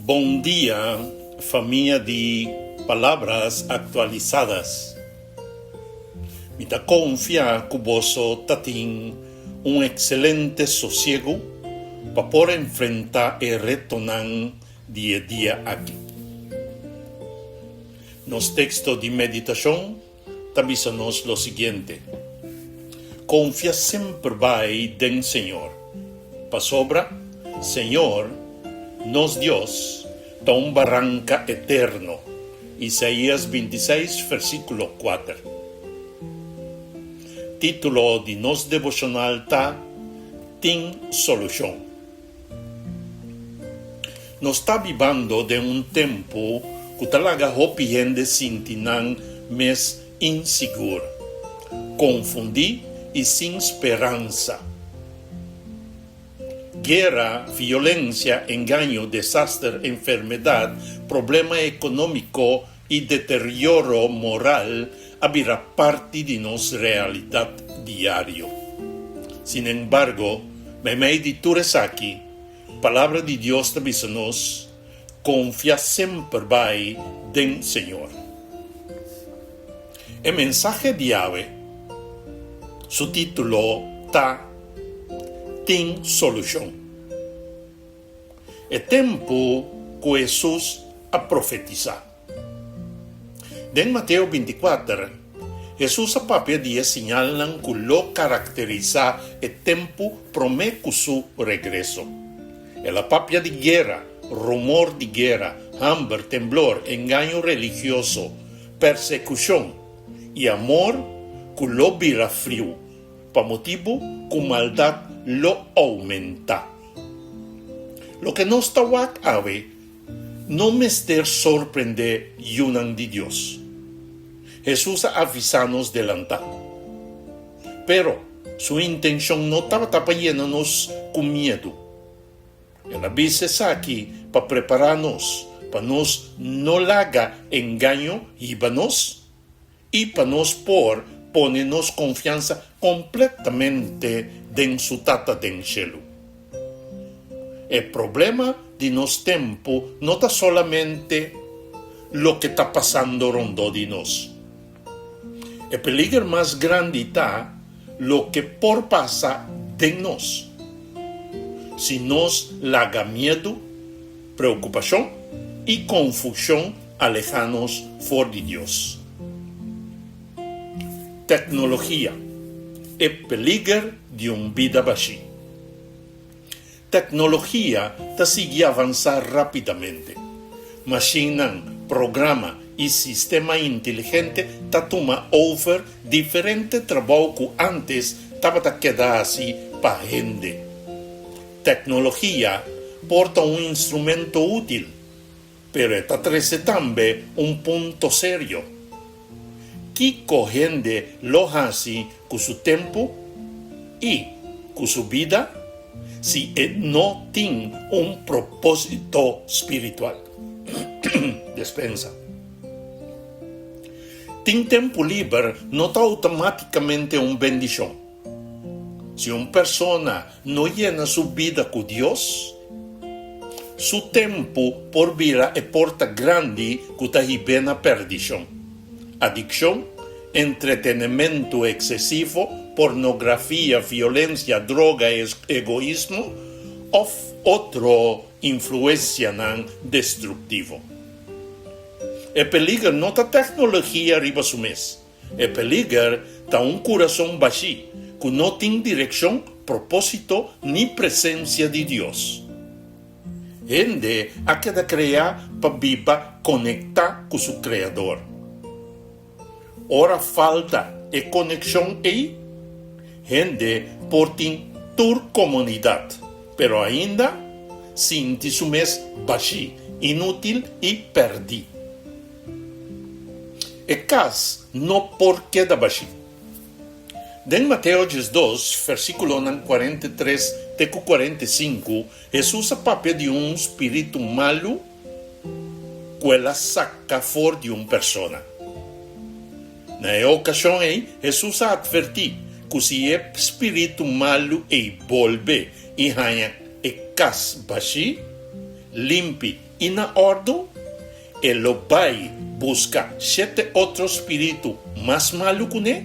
Bon dia famia di Palabras Actualizadas. Mi ta confia cu boso ta tin un excelente sosiego pa por enfrenta e retonan di e dia aki. Nos texto di meditacion ta bisa nos lo siguiente, Konfia semper bai den Señor, pasobra Señor, nos Dios, ta un baranka eterno. Isaías bintiseis versíkulo kuater. Título di nos deboshonal ta Tin Solushon. Nos ta bibando den un tempu ku ta laga hopi hende sinti nan mes insigur, konfundí i sin speransa. Guera, violensia, engaño, desaster, enfermedat, problema ekonómiko i deterioro moral a bira parti di nos realidat diario. Sinembargo, meimei di tur esaki, Palabra di Dios ta bisa nos, Konfia semper bai den Señor. E mensahe di awe, su título ta Tin Solushon. E tempu ku Hesus a profetisá. Den Mateo bintikuater, Hesus a papia di e siñalnan ku lo karakterisá e tempu promé ku su regreso. El a papia di guera, rumor di guera, hamber, temblor, engaño religioso, persekushon i amor ku lo bira friu pa motibu ku maldat lo oumentá. Loke nos ta wak awe No mester sorprendé yunan di Dios. Hesus a avisá nos delantá. Pero, su intenshon no tabata pa yena nos ku miedu. El a bisa esaki pa prepará nos pa nos no laga engaño hiba nos i pa nos por pone nos konfiansa kompletamente den su Tata den shelu. E problema di nos tempu no ta solamente loke ta pasando rondó di nos. E peliger mas grandi ta loke por pasa den nos si nos laga miedu, preokupashon i konfushon alehá nos for di Dios. Teknologia, e peliger di un bida bashí. Teknologia ta sigui avansá rápidamente. Mashinnan, programa i sistema inteligente ta tuma over diferente trabou ku ántes tabata keda hasi pa hende. Teknologia por ta un instrumento útil, pero e ta trese tambe un punto serio. Kiko hende lo hasi ku su tempu i ku su bida si e no tin un propósito spiritual? Despensa. Tin tempu liber no ta outomátikamente un bendishon. Si un persona no yena su bida ku Dios, su tempu por bira e porta grandi ku ta hib'é na perdishon. Adikshon, entretenementu eksesivo, pornografia, violensia, droga, egoismo òf otro influensianan destruktivo. E peliger no ta teknologia riba su mes. E peliger ta un kurason bashí ku no tin direkshon, propósito ni presensia di Dios. Hende a keda kreá pa biba konektá ku su Kreador. Ora falta e konekshon ei, hende por tin tur komodidat, pero ainda sinti su mes bashí, inútil i pèrdí. E kas no por keda bashí. Den Mateo diesdos, versíkulonan 43 te ku 45, Hesus a papia di un spiritu malu ku el a saka for di un persona. Na e okashon ei, Hesus a atvertí ku si e spiritu malu ei bolbe i haña e kas bashí, limpi. i na òrdu, e lo bai buska shete otro spiritu mas malu kuné,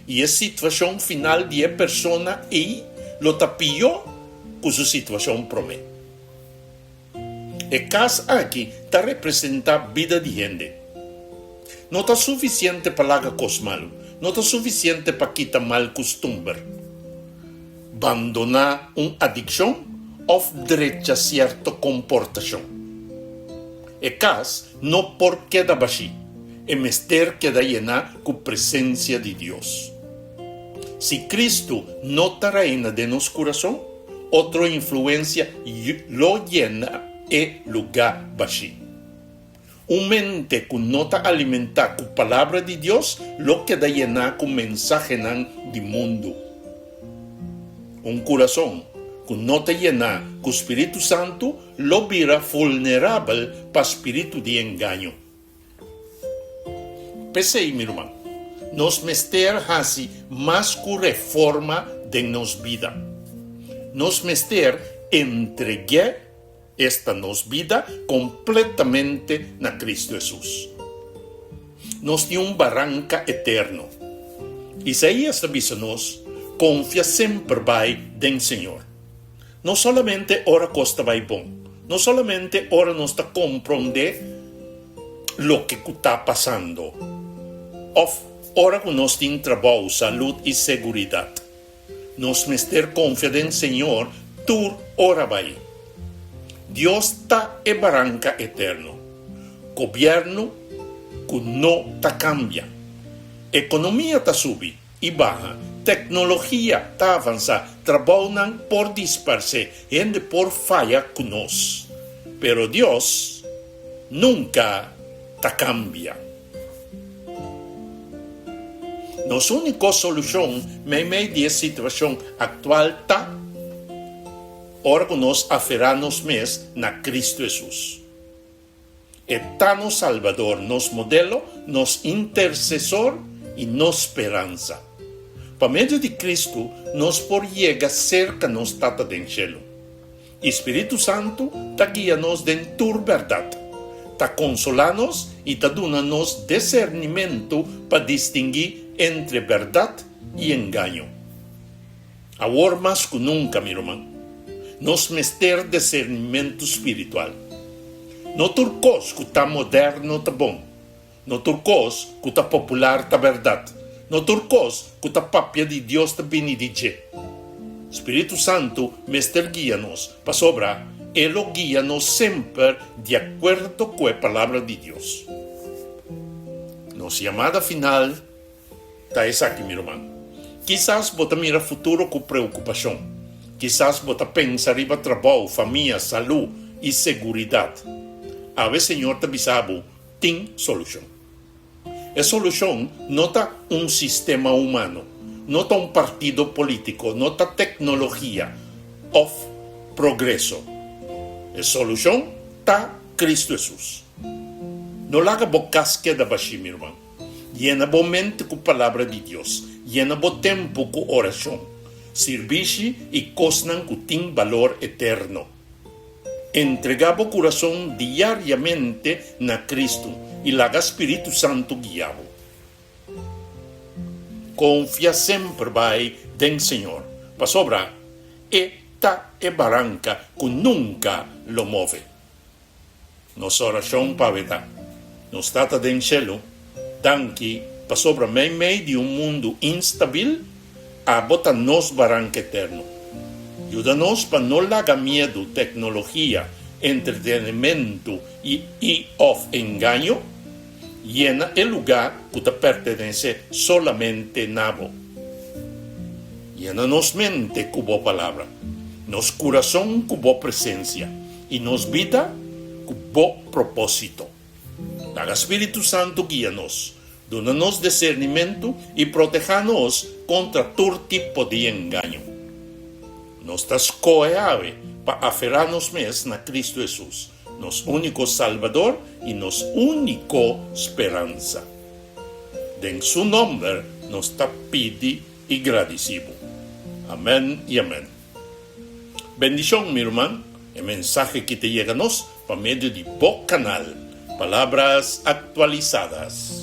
i e situashon final di e persona ei lo ta pió ku su situashon promé. E kas aki ta representá bida di hende. No ta sufisiente pa laga kos malu, no ta sufisiente pa kita mal kustumber, bandoná un adikshon òf drecha sierto komportashon. E kas no por keda bashí, e mester keda yená ku presensia di Dios. Si Kristu no ta reina den nos kurason, otro influensia lo yena e lugá bashí. Un mente ku no ta alimentá ku Palabra di Dios lo keda yená ku mensahenan di mundu. Un kurason ku no ta yená ku spiritu santu lo bira vulnerabel pa spiritu di engaño. P'esei, mi ruman, nos mester hasi mas ku reforma den nos bida. Nos mester entreg'é, esta nos bida, kompletamente na Kristu Hesus. Nos tin un baranka eterno. Isaías ta bisa nos, Konfia semper bai den Señor. No solamente ora kos ta bai bon, no solamente ora nos ta komprondé loke ku ta pasando òf ora ku nos tin trabou, salud i seguridat. Nos mester konfia den Señor tur ora bai. Dios ta e baranka eterno. Gobièrnu ku no ta kambia. Ekonomia ta subi. I baha. Teknologia ta avansá, trabounan por disparsé, hende por faya ku nos. Pero Dios nunka ta kambia. Nos úniko solushon meimei di e situashon aktual ta ora ku nos aferá nos mes na Kristu Hesus. E ta nos Salbador, nos modelo, nos Intersesor i nos speransa. Pa medio di Kristu nos por yega serka nos Tata den shelu. I Spiritu Santu ta guia nos den tur bèrdat, ta konsolá nos i ta duna nos desernimentu pa distinguí entre bèrdat i engaño. Awor mas ku nunka, mi ruman, nos mester desernimentu spiritual. No tur kos ku ta moderno ta bon. No tur kos ku ta popular ta bèrdat. No tur kos ku ta papia di Dios ta bini di dje. Spiritu Santu mester guia nos, pasobra e lo guia nos semper di akuerdo ku e Palabra di Dios. Nos yamada final. Ta esaki, mi ruman. Kisas bo ta mira futuro ku preokupashon. Kisas bo ta pensa riba trabou, famia, salú i seguridat. Awe Señor ta bisa bo, tin solushon. E solushon no ta un sistema humano, no ta un partido polítiko, no ta teknologia òf progreso. E solushon ta Kristu Hesus. No laga bo kas keda bashí, mi ruman. Yena bo mente ku Palabra di Dios. Yena bo tempu ku orashon, sirbishi i kosnan ku tin balor eterno. Entregá bo kurason diariamente na Kristu i laga Spiritu Santu guia bo. Konfia semper bai den Señor, pasobra E ta e baranka ku nunka lo move. Nos orashon pa bo ta, Nos Tata den shelu, danki pasobra meimei di un mundu instabil, abo ta nos baranka eterno. Yuda nos pa no laga miedu, teknologia, entretenimentu i i òf engaño yena e lugá ku ta pertenesé solamente na bo. Yena nos mente ku bo Palabra, nos kurason ku bo presensia. I nos bida ku bo propósito. Laga Spiritu Santu guia nos, duna nos desernimentu i protehá nos kontra tur tipo di engaño. Nos ta skohe awe pa aferá nos mes na Kristu Hesus, nos úniko Salbador i nos úniko speransa. Den Su nòmber nos ta pidi i gradisí bo. Amèn i amèn. Bendishon, mi ruman. E mensahe ki ta yega nos pa medio di bo kanal, Palabras Actualizadas.